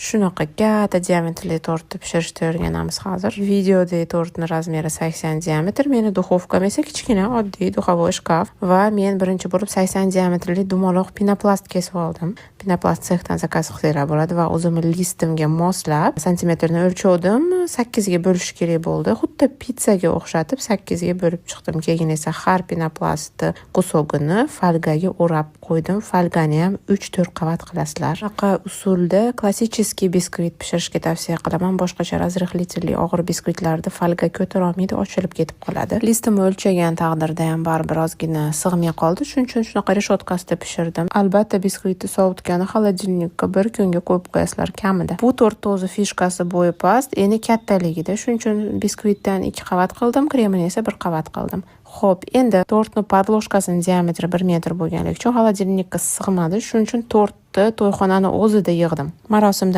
Shunaqa katta diametrli tortni pishirishni o'rganamiz hozir. Videodagi tortni размер i 80 diametr, meni духовка m esa kichkina oddiy духовой shkaf va men birinchi bo'lib 80 diametrli dumaloq pinoplast kesib oldim. Pinoplast sexdan заказ qilsanglar bo'ladi va o'zimni listimga moslab santimetrni o'lchovdim. 8 ga bo'lish kerak bo'ldi. Xuddi pizzaga o'xshatib 8 ga bo'lib chiqdim. Keyin esa har pinoplastni кусок ini folgaga o'rab qo'ydim. Folgani ham 3-4 qavat qilasizlar. Shunaqa usulda klassический biskvit pishirishga tavsiya qilaman. Boshqacha разрыхлитель li og'ir biskvitlarni folga ko'tara olmaydi, ochilib ketib qoladi. Listimni o'lchagan taqdirda ham baribir ozgina sig'may qoldi. Shuning uchun shunaqa reshotkasida pishirdim. Albatta, biskvitni sovutgani холодильник ka bir kunga qo'yib qo'yasizlar kamida. Bu tortni o'zi фишка si bo'yi past, eni kattaligida. Shuning uchun biskvitdan ikki qavat qildim, kremini esa bir qavat qildim. Xo'p, endi tortni подложка sini diametri 1 metr bo'lganligi uchun холодильник ka sig'madi. Shuning uchun tortni to'yxonani o'zida yig'dim. Marosimdan